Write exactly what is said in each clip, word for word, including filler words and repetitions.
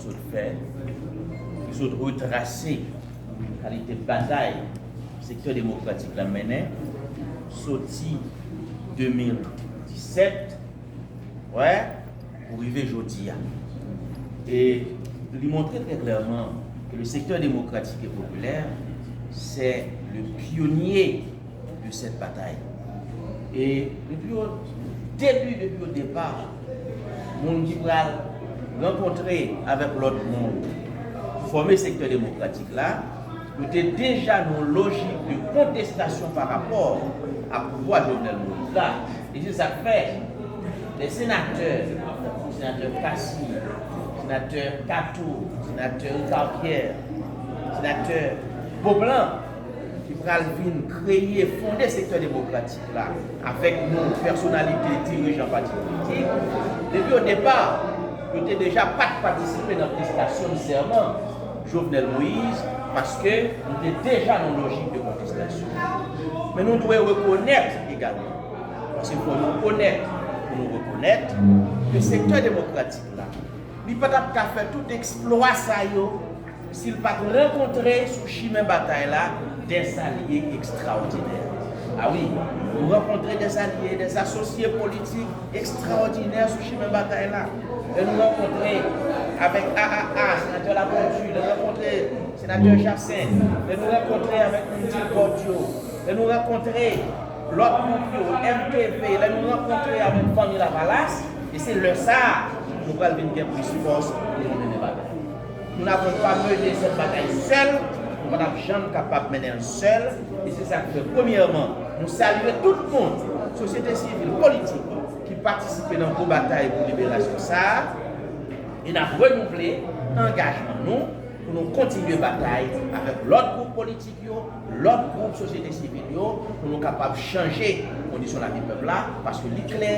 sot fè, ki sot retrase kalite batay sektè demokratik la mennen, soti de mil disèt, wè, pou rive jodi a. E li montre trè klèman ke le secteur démocratique et populaire, c'est le pionnier de cette bataille. E depi o debi, depi o depa, moun ki pral rankontre avèk lòt moun pou fòme sektè demokratik la, nou te deja nan yon lojik de kontestasyon pa rapò a pouvwa Jovenel Moïse la. E se sa k fè lè senatè, senatè Cassy, senatè Catoo, senatè Ricard Pierre, senatè Beauplan, ki pral vin kreye, fonde sektè demokratik la avèk nou, pèsonalite, dirijan pati politik, depi o depa, yo te deja pa t patisipe nan prestasyon sèman Jovenel Moïse, paske nou te deja nan lojik de kontestasyon. Men nou dwe rekonèt egalman, paske fò nou konèt pou nou rekonèt, ke sektè demokratik la, li pa t ap ka fè tout eksplwa sa yo si l pa t rankontre sou chimen batay la dèzalye ekstraòdinè. A wi, nou rankontre dèzalye, dèzasosye politik ekstraòdinè sou chimen batay la. Lè nou rankontre avèk A A A, senatè Latortue, lè nou rankontre senatè Jacinthe, lè nou rankontre avèk moun Dilbòt yo, lè nou rankontre lòt gwoup yo, M K V, lè nou rankontre avèk fanmi Lavalas, e se lè sa a nou pral vin gen plis fòs pou nou mennen batay. Nous n'avons pas mené cette bataille seuls, nou pa t ap janm kapab mennen l sèl, e se sa k fè, premyèman, nou salye tout moun, sosyete sivil, politik, ki patisipe nan gwo batay pou liberasyon sa a, e n ap renouvle angajman nou pou nou kontinye batay avèk lòt gwoup politik yo, lòt gwoup sosyete sivil yo, pou nou kapab chanje kondisyon lavi pèp la, paske li klè,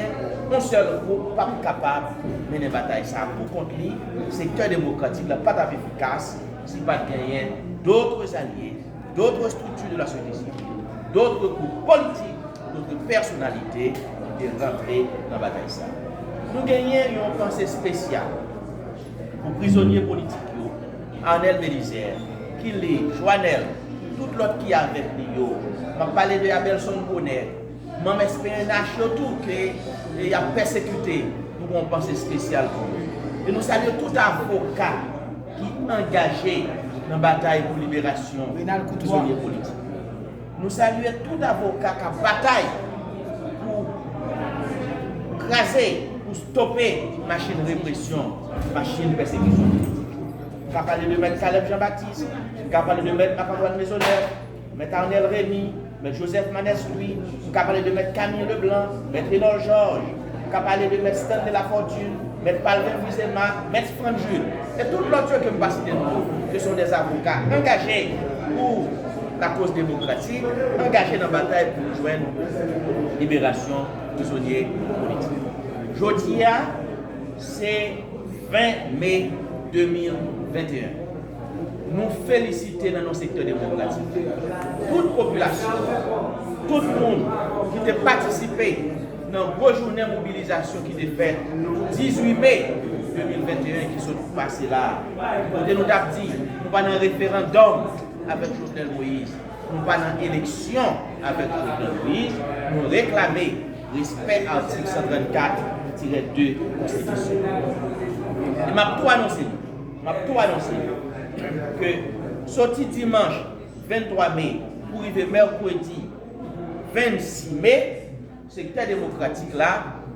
yon sèl gwoup p ap kapab mennen batay sa a pou kont li. Sektè demokratik la pa t ap efikas si pa t genyen dòt alye, dòt estrikti de la sosyete sivil, dòt gwoup politik, dòt pèsonalite ki te rantre nan batay sa a. Nou genyen yon panse espesyal pou prizonye politik yo, Arnel Belizaire, Killy, Joanel, tout lòt ki avèk li yo. M ap pale de Abelson Bonner, manm S P N H yo tou ke y ap pèsekite, nou gen yon panse espesyal pou yo. E nou salye tout avoka ki angaje nan batay pou liberasyon prizonye politik. Nou salye tout avoka k ap batay pou kraze, pou stope machin represyon, machin pèsekisyon politik. M ka pale de Mèt Caleb Jean Baptiste, m ka pale de Mèt Marc Antoine Maisonneuve, Mèt Arnel Remy, Mèt Joseph Manès Louis, m ka pale de Mèt Camille Leblanc, Mèt Renor Georges, m ka pale de Mèt Stanley Lafortune, Mèt Palvin Fils Aimé, Mèt Franck Jules, e tout lòt yo ke m pa site non yo, ce sont des avocats engagés pour la cause démocratique, angaje nan batay pou nou jwenn liberasyon prizonye politik. Jodi a, se ven me de mil venteyen. Nou felisite nan non sektè demokratik tout popilasyon, tout moun ki te patisipe nan gwo jounen mobilizasyon ki te fèt dizuit me de mil venteyen ki sot pase la a, kote nou t ap di nou pa nan referandòm avèk Jovenel Moïse, nou pa nan eleksyon avèk Jovenel Moïse, nou reklame respè atik san trannkat tirè de Konstitisyon. E m ap tou anonse nou, m ap tou anonse nou ke soti dimanch venntwa me pou rive mèkredi vennsis me, sektè demokratik la,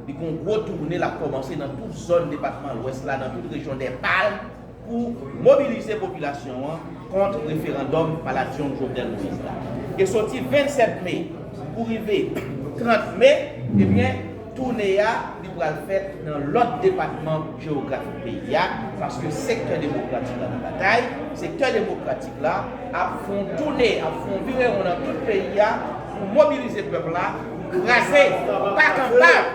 li gon gwo toune l ap kòmanse nan tout zòn depatman Lwès la, nan tout rejyon dè Palm, pou mobilize popilasyon an kont referandòm malatyonn Jovenel Moïse la. E soti vennsèt me pou rive trant me, ebyen, toune a, li pral fèt nan lòt depatman jewografik peyi a, paske sektè demokratik la nan batay, sektè demokratik la ap fè yon toune, ap fè yon virewon nan tout peyi a pou mobilize pèp la, pou kraze, pa kanpab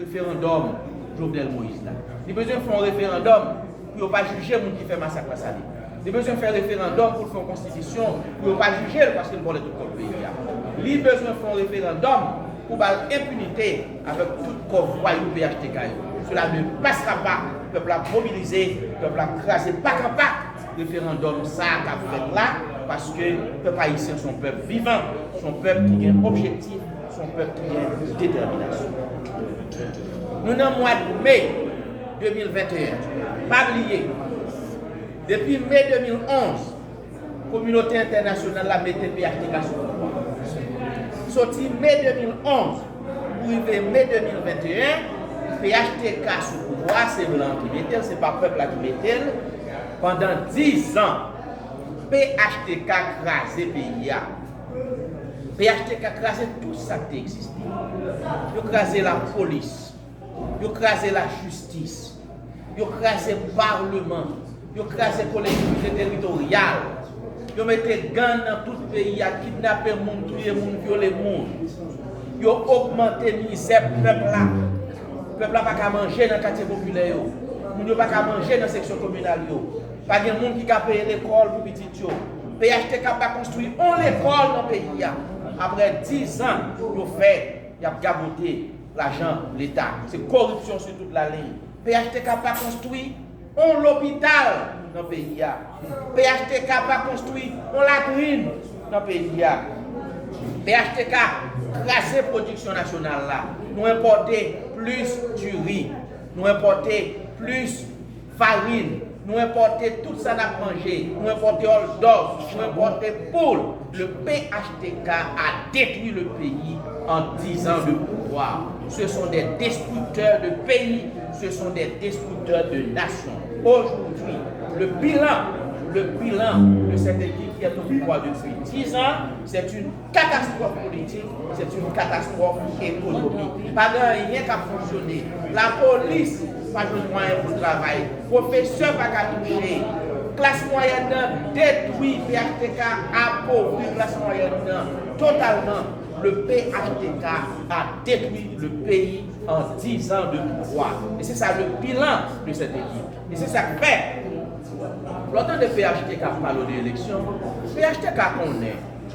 referandòm Jovenel Moïse la. Li bezwen fè yon referandòm pou yo pa jije moun ki fè masak Lasalin. Li bezwen fè referandòm pou l fè yon konstitisyon pou yo pa jije l paske l vòlè tout kòb peyi a. Li bezwen fè yon referandòm pou ba l enpinite avèk tout kò vwayou P H T K yo. Cela ne passera pas Pèp la ap mobilize, pèp la ap kraze pak an pak referandòm sa a k ap fèt la, paske pèp ayisyen se yon pèp vivan, se yon pèp ki gen objektif, se yon pèp ki gen detèminasyon. Nou nan mwa me de mil venteyen. Pa bliye, depi me de mil onz, kominote entènasyonal la mete P H T K sou pouvwa. Soti me de mil onz pou rive me de mil venteyen, P H T K sou pouvwa, se blan ki mete l, se pa pèp la ki mete l. Pandan diz an, P H T K kraze peyi a. P H T K kraze tout sa k te egziste. Yo kraze lapolis, yo kraze lajistis, yo kraze palman, yo kraze kolektivite teritoryal, yo mete gang nan tout peyi a, kidnape moun, touye moun, vyole moun. Yo ogmante mizè pèp la. Pèp la pa ka manje nan katye popilè yo. Moun yo pa ka manje nan seksyon kominal yo. Pa gen moun ki ka peye lekòl pou pitit yo. P H T K pa konstwi yon lekòl nan peyi a. Apre diz an yo fè, y ap gabote lajan Leta. Se koripsyon sou tout laliny. P H T K pa konstwi yon lopital nan peyi a. P H T K pa konstwi yon latrin nan peyi a. P H T K kraze pwodiksyon nasyonal la. Nou enpòte plis diri. Nou enpòte plis farin. Nou enpòte tout sa n ap manje. Nou enpòte hot dog. Nou enpòte poul. Le P H T K a détruit le pays en dix ans de pouvoir. Ce sont des destructeurs de pays, ce sont des destructeurs de nations. Aujourd'hui, le bilan, le bilan de cette équipe qui est au pouvoir depuis dix ans, c'est une catastrophe politique, c'est une catastrophe économique. Pa gen anyen k ap fonksyone. Lapolis pa jwenn mwayen pou travay. Pwofesè pa ka touche. Klas mwayèn nan detwi. P H T K apovri klas mwayèn nan totalman. Le P H T K a détruit le pays en dix ans de pouvoir. Et c'est ça le bilan de cette équipe. Et c'est ça k fè, lè w tande P H T K ap pale de eleksyon, P H T K konnen